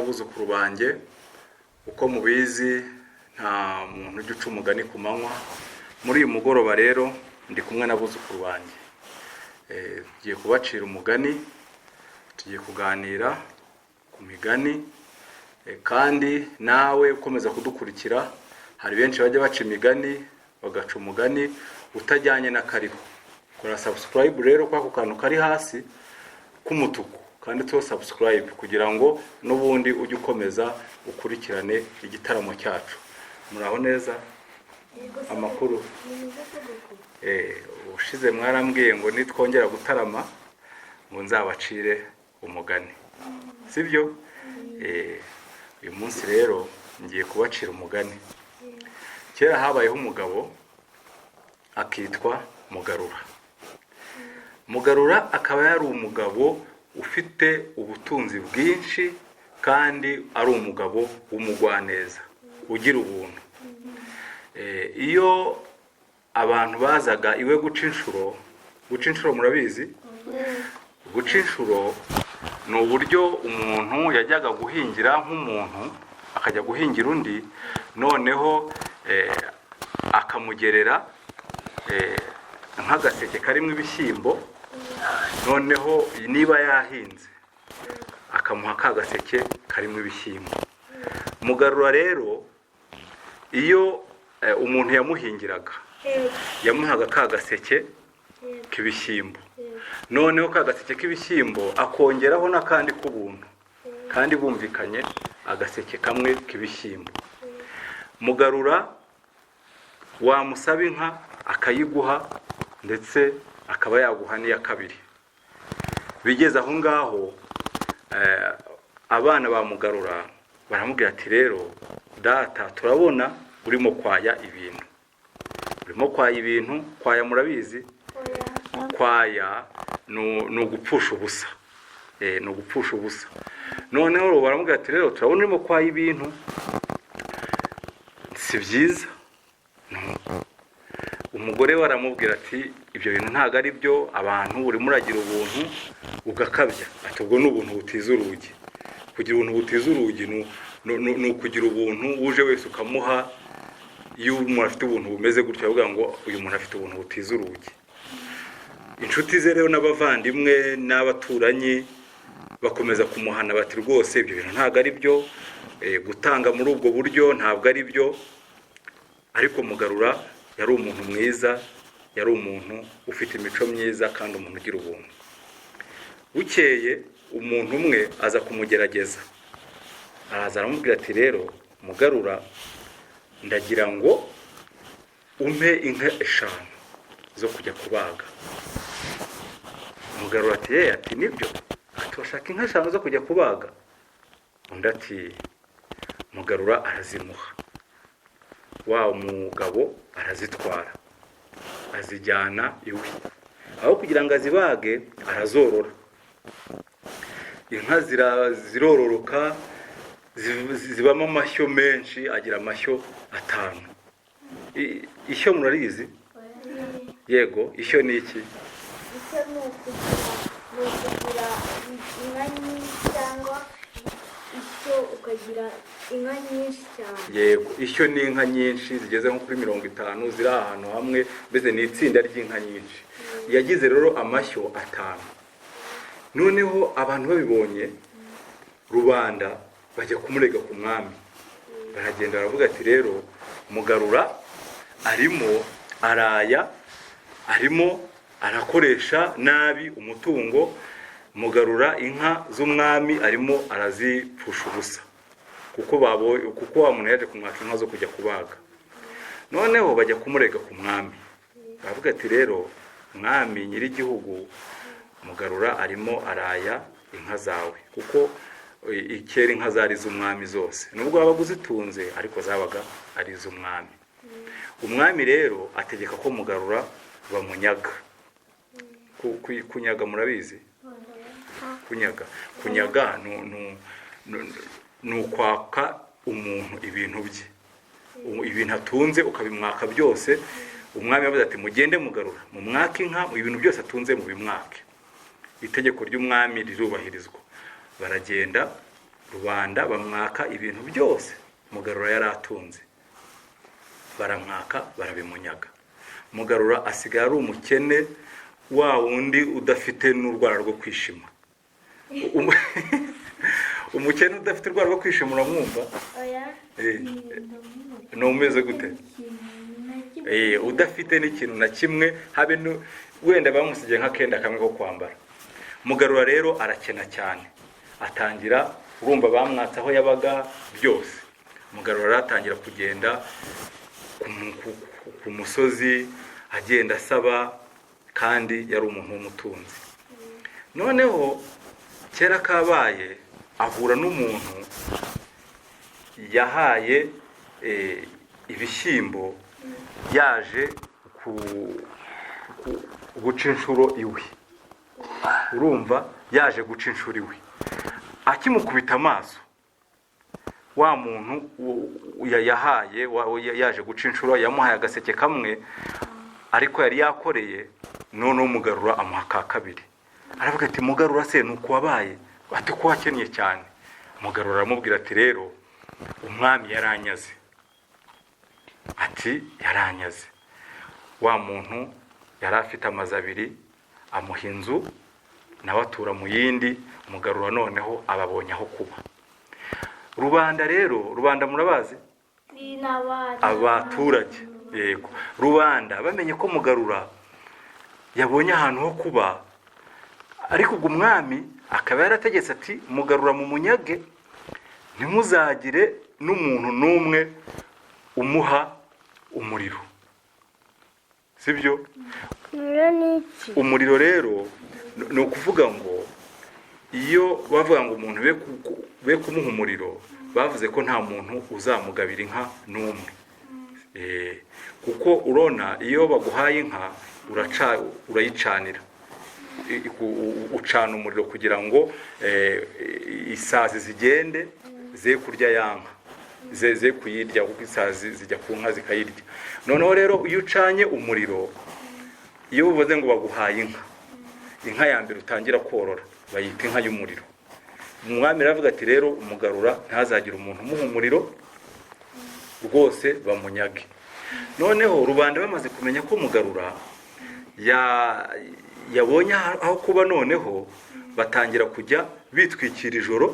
n'abuzukuru banjye. Uko mubizi, nta muntu ujya uca umugani ku manywa. Muri uyu mugoroba rero ndi kumwe n'abuzukuru banjye. Tugiye kubacira umugani, tugiye kuganira ku migani. Kandi nawe ukomeza kudukurikira, hari benshi bajya baca imigani, bagaca umugani utajyanye n'akariho. Kora subscribe rero kuri ako kantu kari hasi k'umutuku kanditseho subscribe, kugira ngo n'ubundi ujye ukomeza ukurikirane igitaramo cyacu. Muraho neza? Amakuru? Ubushize mwarambwiye ngo nitwongera gutarama ngo nzabacire umugani, sibyo? Uyu munsi rero ngiye kubacira umugani. Kera habayeho umugabo akitwa Mugarura. Mugarura akaba yari umugabo ufite ubutunzi bwinshi, kandi ari umugabo w'umugwaneza ugira ubuntu. Iyo abantu bazaga iwe guca inshuro, guca inshuro murabizi? Guca inshuro ni uburyo umuntu yajyaga guhingira nk'umuntu, akajya guhingira undi, noneho akamugerera nk'agaseke karimo ibishyimbo, noneho niba yahinze akamuha ka gaseke karimo ibishyimbo. Mugarura rero, iyo umuntu yamuhingiraga, yamuhaga ka gaseke k'ibishyimbo, noneho ka gaseke k'ibishyimbo akongeraho n'akandi k'ubuntu, kandi bumvikanye agaseke kamwe k'ibishyimbo. Mugarura wamusaba inka akayiguha, ndetse akaba yaguha n'iya kabiri. Bigeze aho ngaho, abana ba Mugarura baramubwira ati: "Rero data, turabona urimo kwaya ibintu, urimo kwaya ibintu." Kwaya murabizi? Kwaya ni ugupfusha ubusa. Ni ugupfusha ubusa. Noneho baramubwira ati: "Rero turabona urimo kwaya ibintu, si byiza." Nuko umugore we aramubwira ati: "Ibyo bintu ntabwo ari byo. Abantu urimo uragira ubuntu ugakabya." Ati: "Ubwo ni ubuntu butiza urugi." Kugira ubuntu butiza urugi ni ukugira ubuntu, uje wese ukamuha. Iyo umuntu afite ubuntu bumeze gutyo, bavuga ngo uyu muntu afite ubuntu butiza urugi. Inshuti ze rero n'abavandimwe n'abaturanyi bakomeza kumuhana bati: "Rwose ibyo bintu ntabwo ari byo, gutanga muri ubwo buryo ntabwo ari byo." Ariko Mugarura yari umuntu mwiza, yari umuntu ufite imico myiza kandi umuntu ugira ubuntu. Bukeye umuntu umwe aza kumugerageza, araza aramubwira ati: "Rero Mugarura, ndagira ngo umpe inka 5 zo kujya kubaga." Mugarura ati: "Ye?" Ati: "Nibyo." Ati: "Urashaka inka 5 zo kujya kubaga?" Undi ati, Mugarura arazimuha. Wa mugabo arazitwara, azijyana iwe. Aho kugira ngo azibage, arazorora. Inka zirororoka, zibamo amashyo menshi, agira amashyo 5. Ishyo murarizi? Yego, ishyo ni iki? Icyo ni ukugira inka nyinshi, cyangwa ishyo ukagira inka nyinshi cyane. Yego, ishyo ni inka nyinshi zigeze nko kuri 50 ziri ahantu hamwe, mbese ni itsinda ry'inka nyinshi. Yagize rero amashyo 5. Noneho abantu babibonye, rubanda bajya kumurega ku mwami. Baragenda baravuga ati: "Rero Mugarura arimo araya, arimo arakoresha nabi umutungo. Mugarura inka z'umwami arimo arazipfusha ubusa." Kuko wa muntu yaje kumwaka inka zo kujya kubaga. Noneho bajya kumurega ku mwami, baravuga ati: "Rero mwami nyir'igihugu, Mugarura arimo araya inka zawe." Kuko kera inka zari iz'umwami zose, nubwo wabaga uzitunze, ariko zabaga ari iz'umwami. Umwami rero ategeka ko Mugarura bamunyaga. Kunyaga murabizi? Kunyaga ni ukwaka umuntu ibintu bye, ibintu atunze ukabimwaka byose. Umwami yavuze ati: "Mugende Mugarura mumwake inka, ibintu byose atunze mubimwake." Itegeko ry'umwami rirubahirizwa, baragenda. Rubanda bamwaka ibintu byose Mugarura yari atunze, baramwaka barabimunyaga. Mugarura asigaye ari umukene wa wundi udafite n'urwara rwo kwishima. Umukene udafite urwara rwo kwishima, uramwumva? Oya. Ni umeze gute? Udafite n'ikintu na kimwe, habe wenda bamusigiye nk'akenda kamwe ko kwambara. Mugarura rero arakena cyane, atangira, urumva bamwatse aho yabaga byose. Mugarura rero atangira kugenda ku musozi, agenda asaba, kandi yari umuntu w'umutunzi. Noneho kera kabaye ahura n'umuntu yahaye ibishyimbo, yaje guca inshuro iwe. Urumva, yaje guca inshuro iwe, akimukubita amaso wa muntu yahaye yaje guca inshuro, yamuhaye agaseke kamwe ariko yari yakoreye. Noneho Mugarura amuha ka kabiri. Aravuga ati: "Mugarura se, ni uko wabaye?" Ati: "Ko wakennye cyane?" Mugarura aramubwira ati: "Rero umwami yaranyaze." Ati: "Yaranyaze." Wa muntu yari afite amazu abiri, amuha inzu, nawe atura mu yindi. Mugarura noneho ababonye aho kuba. Rubanda rero, rubanda murabazi? Ni n'abana. Abaturage, yego. Rubanda bamenye ko Mugarura yabonye ahantu ho kuba, ariko ubwo umwami akaba yarategetse ati: "Mugarura mu munyage, ntimuzagire n'umuntu n'umwe umuha umuriro." Sibyo? Umuriro ni iki? Umuriro rero ni ukuvuga ngo iyo bavuga ngo umuntu be kumuha umuriro, bavuze ko nta muntu uzamugabira inka n'umwe. Kuko urona iyo baguhaye inka urayicanira, ucana umuriro kugira ngo isazi zigende ze kurya ya nka, ze kuyirya, kuko isazi zijya ku nka zikayirya. Noneho rero iyo ucanye umuriro, iyo uvuze ngo baguhaye inka, inka ya mbere utangira korora bayita inka y'umuriro. Umwami aravuga ati: "Rero Umugarura ntazagire umuntu umuha umuriro rwose, bamunyage." Noneho rubanda bamaze kumenya ko Mugarura yabonye aho kuba, noneho batangira kujya bitwikira ijoro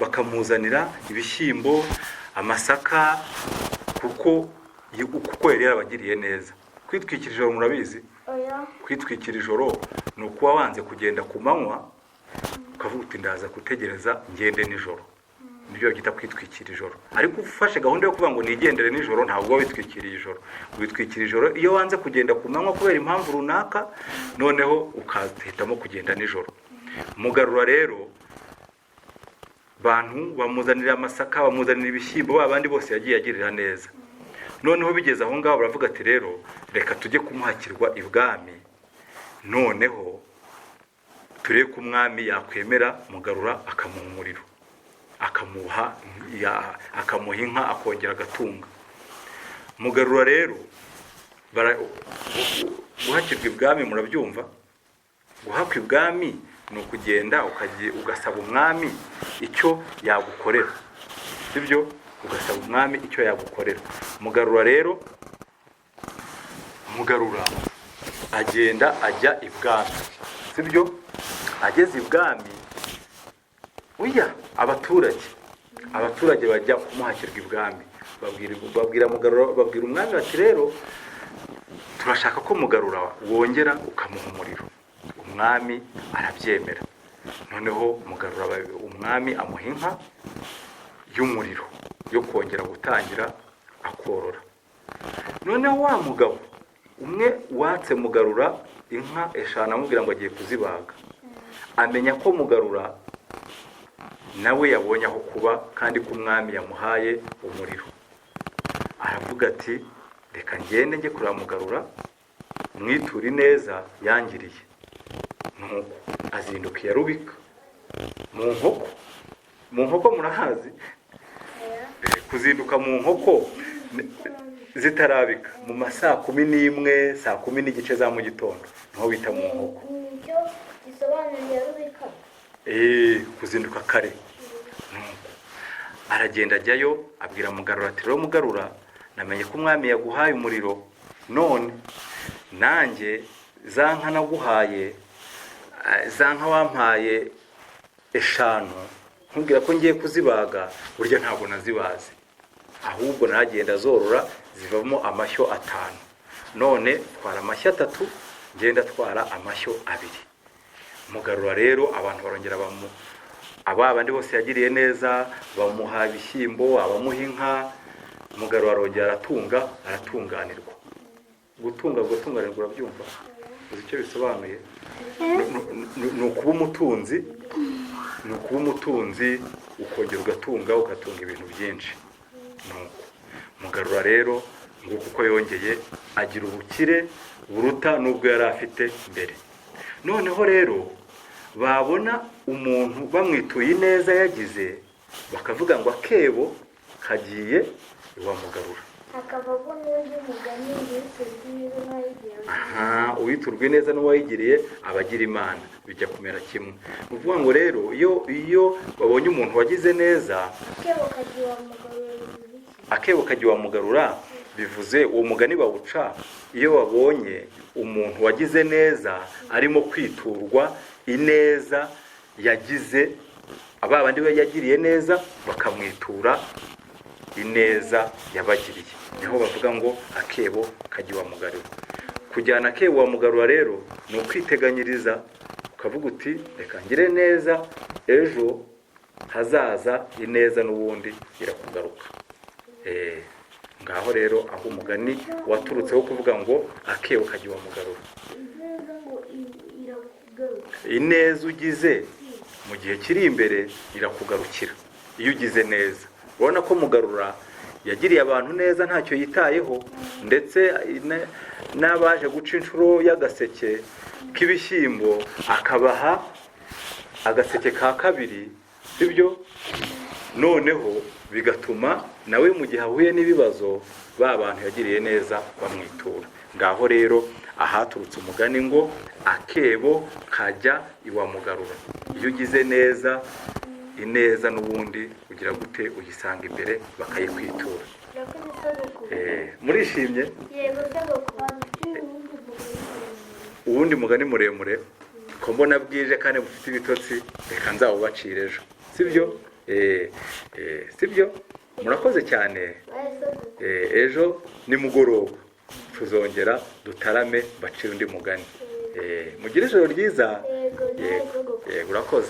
bakamuzanira ibishyimbo, amasaka, kuko yari yarabagiriye neza. Kwitwikira ijoro murabizi? Oya. Kwitwikira ijoro ni ukuba wanze kugenda ku manywa, ukavuga uti: "Ndaza gutegereza ngende nijoro." Nibyo byita kwitwikira ijoro. Ariko ufashe gahunda yo kuvuga ngo nigendere nijoro, ntabwo uba witwikiriye ijoro. Witwikira ijoro iyo wanze kugenda ku manywa kubera impamvu runaka, noneho ukahitamo kugenda nijoro. Mugarura rero, bantu bamuzanira amasaka, bamuzanira ibishyimbo, ba bandi bose yagiye agirira neza. Noneho bigeze aho ngaho baravuga ati: "Rero reka tujye kumuhakirwa ibwami, noneho turebe ko umwami yakwemera Mugarura akamuha umuriro, akamuha inka, akongera agatunga." Mugarura rero guhakirwa ibwami murabyumva? Guhakwa ibwami ni ukugenda ugasaba umwami icyo yagukorera, sibyo? Ugasaba umwami icyo yagukorera. Mugarura rero, Mugarura agenda ajya ibwami, sibyo? Ageze ibwami, oya, abaturage bajya kumuhakirwa ibwami, babwira Mugarura, babwira umwami bati: "Rero turashaka ko Mugarura wongera ukamuha umuriro." Umwami arabyemera. Noneho Mugarura umwami amuha inka y'umuriro yo kongera gutangira akorora. Noneho wa mugabo umwe watse Mugarura inka 5 amubwira ngo agiye kuzibaga, amenya ko Mugarura nawe yabonye aho kuba kandi ko umwami yamuhaye umuriro, aravuga ati: "Reka ngende njye kureba Mugarura mwiture ineza yangiriye." Nuko azinduka iya rubika mu nkoko. Mu nkoko murahazi? Kuzinduka mu nkoko zitarabika, mu ma saa 11, saa 10:30 za mu gitondo, niho bita mu nkoko. Nicyo gisobanuriye rubika. Kuzinduka kare. Nuko Aragenda ajyayo, abwira Mugarura ati: "Rero Mugarura, namenye ko umwami yaguhaye umuriro, none nanjye za nka naguhaye, za nka wampaye 5, nkubwira ko ngiye kuzibaga, burya ntabwo nazibaze, ahubwo nagenda zorora zivamo amashyo 5. None twara amashyo 3, ngenda twara amashyo 2." Mugarura rero, abantu barongera bamu aba bandi bose yagiriye neza bamuha ibishyimbo, abamuha inka. Mugarura arongera aratunga, aratunganirwa. Gutunga, gutunganirwa, urabyumva? Uzi icyo bisobanuye? Ni ukuba umutunzi, ni ukuba umutunzi ukongera ugatunga, ugatunga ibintu byinshi. Nuko Mugarura rero nguko uko yongeye agira ubukire buruta n'ubwo yari afite mbere. Noneho rero babona umuntu bamwituye ineza yagize, bakavuga ngo akebo kagiye iwa Mugarura. Hakavamo n'undi mugani ngo uwiturwa neza n'uwayigiriye. Aha, uwiturwa ineza n'uwayigiriye aba agira Imana, bijya kumera kimwe. Ni ukuvuga ngo rero iyo babonye umuntu wagize neza, Akebo kagiye iwa Mugarura bivuze iki? Akebo kajya iwa Mugarura bivuze, uwo mugani bawuca iyo babonye umuntu wagize neza arimo kwiturwa ineza yagize, aba bandi we yagiriye neza bakamwitura ineza yabagiriye, niho bavuga ngo akebo kajya iwa Mugarura. Kujyana akebo wa Mugarura rero ni ukwiteganyiriza, ukavuga uti: "Reka ngire neza, ejo hazaza ineza n'ubundi irakugaruka." Ngaho rero aho umugani waturutseho kuvuga ngo akebo kajya iwa Mugarura. Ineza ngo irakugaruka. Ineza ugize mu gihe kiri imbere irakugarukira iyo ugize neza. Urabona ko Mugarura yagiriye abantu neza ntacyo yitayeho, ndetse n'abaje guca inshuro y'agaseke k'ibishyimbo akabaha agaseke ka kabiri, sibyo? Noneho bigatuma nawe mu gihe ahuye n'ibibazo, ba bantu yagiriye neza bamwitura. Ngaho rero ahaturutse umugani ngo akebo kajya iwa Mugarura. Iyo ugize neza, ineza n'ubundi ugira gute? Uyisanga imbere bakayikwitura. Urakoze sogokuru. Murishimye? Yego sogokuru. Waduciye uwundi mugani muremure. Uwundi mugani muremure, ko mbona bwije kandi mufite ibitotsi, reka nzawubacire ejo, sibyo? Sibyo? Murakoze cyane. Bye sogokuru. Ejo nimugoroba tuzongera dutarame, bacire undi mugani. Mugire ijoro ryiza. Yego nawe Yego. sogokuru. Yego, urakoze.